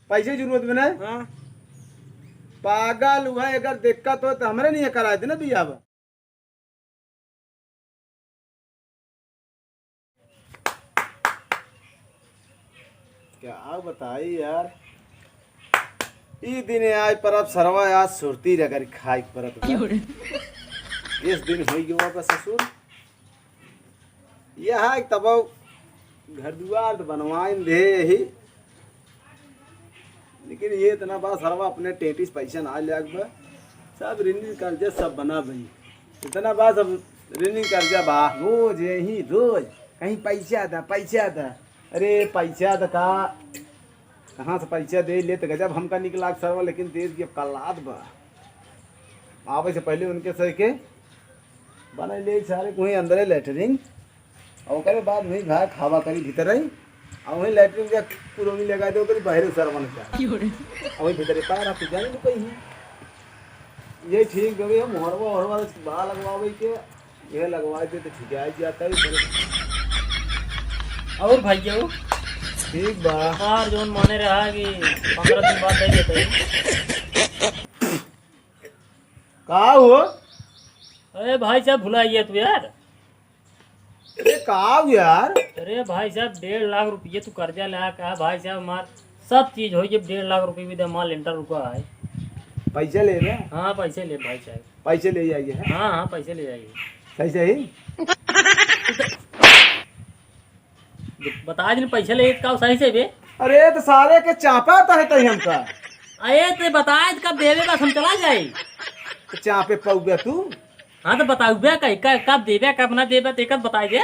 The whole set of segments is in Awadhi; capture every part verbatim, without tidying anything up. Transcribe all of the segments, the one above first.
पैसे जरूरत बा ना? हाँ। पागल हुआ, अगर दिक्कत हो तो हमरे नहीं करा देना बियाह बा। क्या बताई यार, ई दिन आए पर अब सरवा आज सुरती रगड़ खाए के परत बा। क्यों रे? इस दिन होई गवा बा ससुर। यह है तब घर दुआर तो बनवाइन दे यही, लेकिन ये इतना बा सरवा अपने टेटी से पैसा ना ले बा, सब ऋणी कर्जा सब बना भाई। इतना बा सब ऋणी कर्जा बा, रोज यही रोज कहीं पैसा दा, पैसा दा। अरे पैसा दा का, कहाँ से पैसा दे ले तो गजब हमका निकला सरवा, लेकिन देश की औकात बा। आवे से पहले उनके सही के बना ले सारे कोई अंदर है लेटरिन, और ओकरे बाद वही घर खावा करी भीतर रही, और वही लेटरिन के पुरौनी लगा दे, ओकरी बाहर सरवा नहीं जा। क्यों रे? और वही भीतर पार आप जाने तो कहीं है। ये ठीक बा भैया, मोहरवा ओहरवा बा लगवावे के, ये लगवा दे तो ठीक है, जाता है। और भैया, ठीक बा। यार, जोन माने रहा कि पन्द्रह दिन बाद दे देते हैं। का हो? अरे भाई साहब, भुला गया तू यार। अरे का हो यार? अरे भाई साहब, डेढ़ लाख रुपये तू कर्जा ला, कहा भाई साहब हमार सब चीज हो, ये डेढ़ लाख रुपये भी दे, हमार लेंटर रुका है। पैसे ले रहे? हाँ, पैसे ले भाई साहब। पैसे ले जाइए, हैं? हाँ, हाँ, पैसे ले जाइए। सही, सही? बता दिन पैसे ले का सही से बे। अरे तो सारे के चापा तो है तही हमका। अरे तो बताए तो कब देवे, बस हम चला जाए। तो चापे पउबे तू? हाँ तो बताउबे कहीं, क-, कब देबे, कब ना देबे, तो एक बताए दे।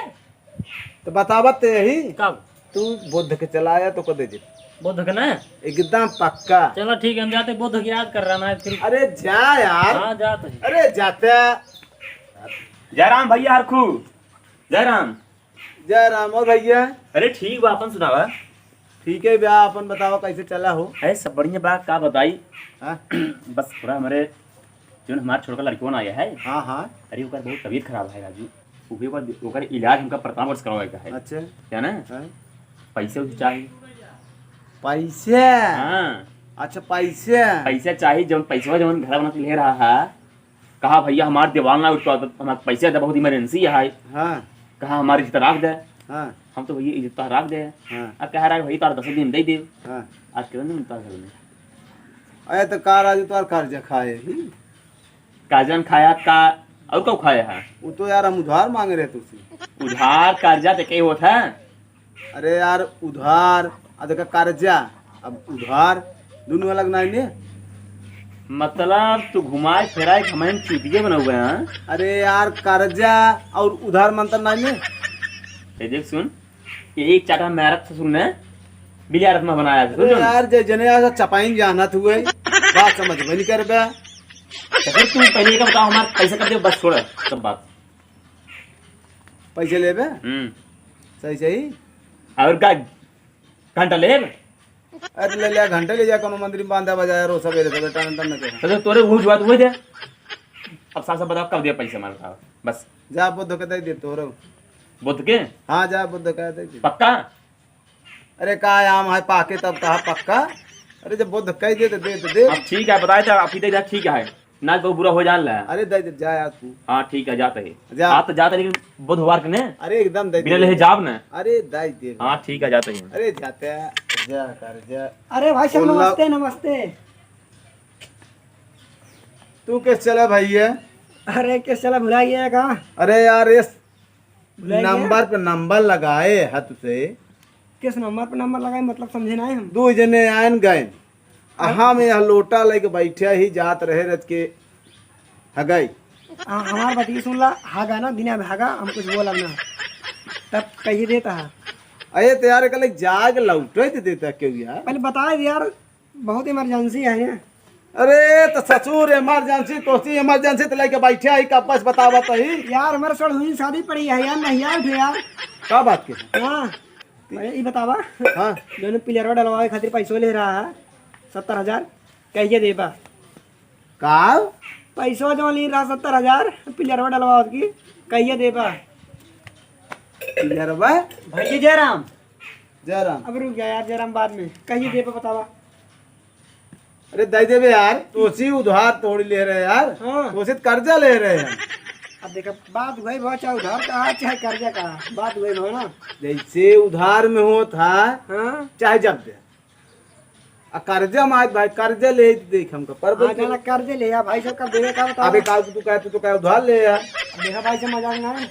तो बतावत ते यही। कब? तू बुध के चला आया तो को दे दे। बुध के ना? एकदम पक्का। चलो ठीक है, हम जाते, बुध के याद कर रहा ना फिर। अरे जा यार। हाँ, जाते हैं। अरे जाते। जय राम भैया हरखू। जय राम। जय राम। और भैया? अरे ठीक बा, अपन सुनावा। ठीक है भैया, अपन बतावा कैसे चला हो? अरे सब बढ़िया बा, का बताई? हाँ? बस थोड़ा हमरे, जोन हमार छोटका लड़कवा ना आया है। हाँ, हाँ। अरे ओकर बहुत तबीयत खराब है राजू, ओके ओकर, ओकर इलाज हमका प्रतापगढ़ से करवावे का है। अच्छा। क्या ना? हाँ। पैसे उसे चाही। पैसे? हाँ। अच्छा, पैसे। पैसे चाही, जौन पैसवा जौन घर बना के ले रहा है, कहा भैया हमार दीवान ना उठ पावत, हमार पैसा दे, बहुत इमरजेंसी है। हाँ। कहा हमार रिश्ता राख दे। हाँ। हम तो भैया इज्जत राख दे। हाँ। अब कह रहा है भैया तार दस दिन दे दे। हाँ। आज कितना दिन तार घर में? अरे तो का राजू तार कर्जा खाए ही? कर्जा न खाया का, और कब खाया है? वो तो यार हम उधार मांगे रहे तुझसे। उधार कर्जा तो कई होत है? अरे यार, उधार, आ देखा, कर्जा, अब उधार, दोनों अलग नाई ने। मतलब, तू घुमाए फिराए के हमें चूतिया बनउबे, हाँ? अरे यार, कर्जा और उधार मंतर नाई ने। ये देख, सुन, ये एक चाटा मारत ससुर ने बिलिया रथ में बनाया था, अरे सुन। यार, जे जने ऐसा चपाइन जानत हुए, बात समझ में नहीं करबे। तो फिर तू पहले ये बताओ, हमारे पैसे कब दे, बस छोड़, सब बात। पैसे लेबे? हम्म। सही, सही। और का घंटा लेब? अरे ले ले, घंटा ले जा, कोनो मंदिर में बांधा बजाया रो, सवेरे सवेरे टन टन के। तो तोरे वो जुआ तो वो दे। अब साफ साफ बताओ, कब दिया पैसा मार खाओ? बस। जा बुध के दे दे तोरो। बुध के? हाँ, जा बुध के दे दे। पक्का? अरे का आम है पाके तब कहा पक्का? अरे जब बुध कह दे तो दे तो दे। अब ठीक है, बताए तो आप ही दे दे, ठीक है। ना तो बुरा हो जान ला। अरे दे दे, जा यार तू। हाँ ठीक है, जाते ही। जा। आप तो जाते, लेकिन बुधवार के ने। अरे एकदम दे बिना दे। ले जाब ना। अरे दे दे। हाँ ठीक है, जाते ही। अरे जाते हैं, जा कर जा। अरे भाई साहब, बोला। नमस्ते, नमस्ते। तू कैसे चला भाई है? अरे कैसे चला, भुला गया का? अरे यार, इस भुला गया? नंबर पे नंबर लगाए है तुझे। किस नंबर पे नंबर लगाए, मतलब समझे ना हम। दो जने आयन गए। आ, हम यह लोटा लेके बैठे ही जात रहे रच के हगाई। हाँ, हमार बात ये सुन ला, हगा ना, बिना हगा हम कुछ बोलब ना। तब कहिए देता है। अरे तो यार, कल जाके लौटे तो देता क्यों यार? पहले बताए दे यार, बहुत इमरजेंसी है ये। अरे तो ससुर इमरजेंसी, तोसी इमरजेंसी तो लेके बैठे ही, कब बस बतावत ही। यार, हमारे सर हुई शादी पड़ी है यार, नहीं यार, उठे यार। का बात के? हाँ। अरे, ई बतावा। हाँ। जौन पिलरवा डलवावे खातिर पैसो ले रहा है, सत्तर हजार, कहिए देबा? का? पैसो जौन ले रहा सत्तर हजार, पिलरवा डलवावे की, कहिए देबा? पिलरवा? भैया जयराम। जयराम। अब रुक जा यार, जयराम बाद में। कहिए देबा, बतावा। अरे दइ देबे यार, तोसी उधार थोड़ी ले रहे यार, हाँ। तोसी तो कर्जा ले रहे हैं। अब देखा, बात वही भा, चाहे उधार का, चाहे कर्जा का, बात वही भा ना। जैसे उधार में होत है, हाँ। चाहे जब दे। आ कर्जा में आज भाई, कर्जा ले ही देख हमका, पर हाँ, बोल के जाना कर्जे ले या भाई, सब कब देवे का बताओ। अबे का तू कहे, तू तो कहे उधार ले या। अब देखा भाई से मजाक ना है।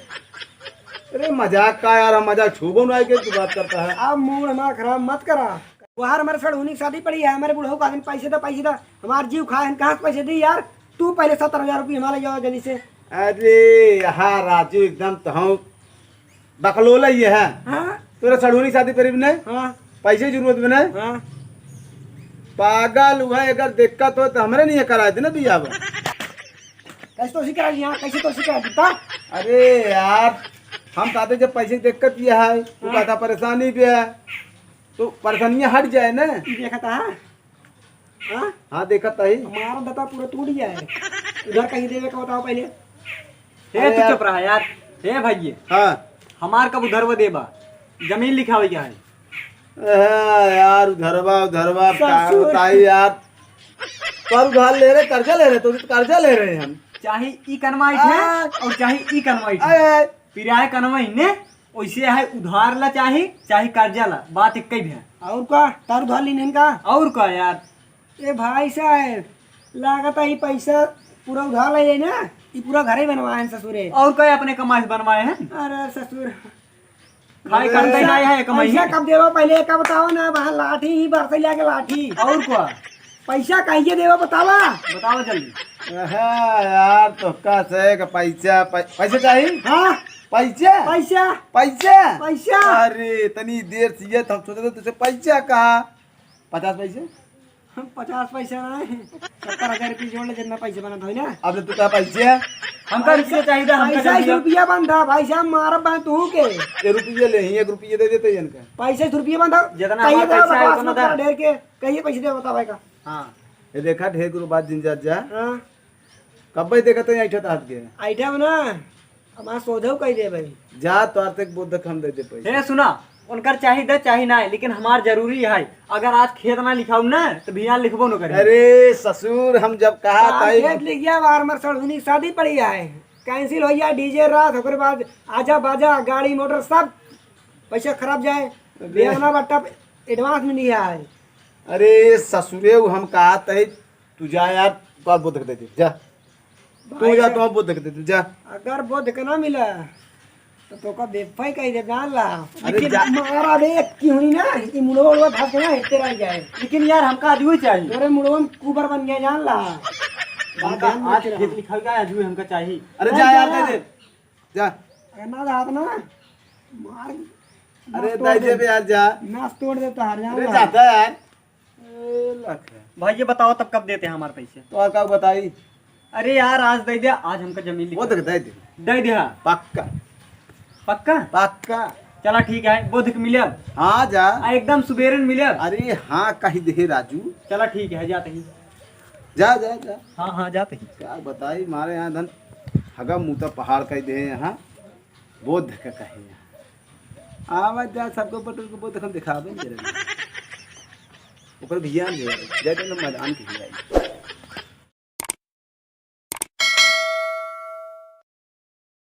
अरे मजाक का यार, हम मजाक छूबो ना है कि तू बात करता है। अब मूड हमारा खराब मत करा। वहाँ हमारे सड़हुनी की शादी पड़ी है, हमारे बुढ़ऊ का दिन पैसे दा, पैसे दा, हमार जीव खाए, हम कहाँ से पैसे दी यार? तू पहले सत्तर हजार रुपये हमारे जाओ जल्दी से। अरे यहाँ राजू एकदम तो हम बकलोला ये है। हाँ? तोरा सड़हुनी की शादी पड़ी ने? हाँ। पैसे की जरूरत बने? हाँ। पागल हुआ, अगर दिक्कत हो तो हमरे नहीं करा देना बियाह। कैसे तो उसी करा लिया, कैसे तो उसी करा देता? अरे यार, हम कहते जब पैसे की दिक्कत ये है, तू हाँ। कहता परेशानी भी है, तो परेशानियाँ हट जाए ना। ये देखा था, हाँ? हाँ? हाँ, देखा था ही। हमारा दता पूरा टूट गया है। उधर कहीं देवे का बताओ पहले। हे, अरे तू यार। चुप रहा यार। हे भाई, हाँ। हमार कब उधरवा देबा? जमीन लिखावे क्या है? हाँ यार, उधरवा, उधरवा, का ससुर। बताई यार। पर उधार ले रहे, कर्जा ले रहे, तो कर्जा ले रहे हम। चाहे ई कनवा इठे हाँ। और चाहे ई कनवा इठे। अरे। पिराए कनवा इन्ने, वैसे है उधार ला चाहे, चाहे कर्जा ला, बात एक ही है। और का? तार उधार लीन है का? और का यार? ए भाई साहब, लागत है ई पैसा पूरा उधार ले जाए ना, ई पूरा घर ही बनवाए हैं ससुरे। और का अपने कमाई से बनवाए हैं? अरे ससुर। खाए अरे। करते नहीं है कमाई पैसा है। कब देवा पहले का बताओ ना, वहाँ लाठी ही बरसे लिया के लाठी। और का? पैसा कहिए देवा बतावा। बतावा जल्दी। अहे यार, तो का से का पैसा, पै-, पैसा चाहिए? हाँ। पैसा? पैसा। पैसा? पैसा। अरे, इतनी देर से ये तो हम सोचते थे तुझसे पैसा कहा? पचास पैसे? हम पचास पैसा ना है, सत्तर हजार रुपये जोड़ ले, जितना पैसा बनत होई ना। अब ले तू कहा पैसे? हमका रुपया चाहिए था, हमका पैसा जल्दी। रुपया बनता भाई साहब, मारब बा तू के। ये रुपये ले ही, एक रुपये दे देते हैं इनका। पैसा से रुपया बनता। जितना कहिए हमारा तो पैसा है, बकवास उतना मत कर, दे। ढेर के कहिए पैसे दे बता भाई का। हाँ। ये देखा, ढेर गुरु बात जिन जात जा। हाँ। कब्बे देखत है ऐठा तात के। ऐठा में ना, हमार सोझऊ कह दे भाई। जा, तोर तक बोध हम दे दे पैसा। हे सुना, उनकर चाही दे, चाही ना है, लेकिन हमार जरूरी है। अगर आज खेत ना लिखाऊ ना, तो बिहान लिखबो न करे। अरे ससुर, हम जब कहा हाँ, ताई खेत लिख गया, बाहर हमार सड़हुनी की शादी पड़ी है, cancel हो गया, डीजे रात, ओकरे बाद आजा बाजा, गाड़ी मोटर सब पैसा खराब जाए। अरे। बिहान ना बट्टा advance में नहीं आए। अरे ससुरे, वो हम कहा ताई तू जा यार, तोर बोध के दे दे, जा। तू भाई जा, साहब, तोर बोध के दे दे, जा। अगर बोध के ना मिला, तो तोका बेवफाई कही दे, जान ला। अरे लेकिन जा। मारा दे, एक की हुई ना, ये मुड़वा उड़वा भाग के ना, हेते रह जाए। लेकिन यार, हमका आज वही चाहिए। तोरे मुड़वा में कुबर बन गया, जान ला। बात हमका ध्यान में आज रखना। खेत लिखल का आज वही हमका चाहिए। अरे नहीं जा यार, जा। दे दे, जा। अरे ना जा, हाथ ना, मार, अरे नस तोड़ दे दे। बे यार, जा। नस तोड़ दे तो हार जान अरे ला। जाता यार। ए, लख है। भाई, ये बताओ, तब कब देते हैं हमारे पैसे? तो और का बताई? अरे यार, आज दे दे, आज हमका जमीन लिख वो तक दे दे। दे दे, हाँ। पक्का। पक्का? पक्का। चला, ठीक है, बोध के मिले अब। हाँ, जा। आ, एकदम सुबेरे में मिले अब। अरे हाँ, कही दे राजू। चला, ठीक है, जाते ही। जा, जा, जा। हाँ, हाँ, जाते ही। का बताई, मारे यहाँ धन हगा मुता पहाड़ कही दे यहाँ। बोध के कहे यहाँ। आवत जा, सबको बटुर के बोध हम दिखावे नहीं रहे। ओकर भियान जे है, जाए तो ना मैदान के भियाई।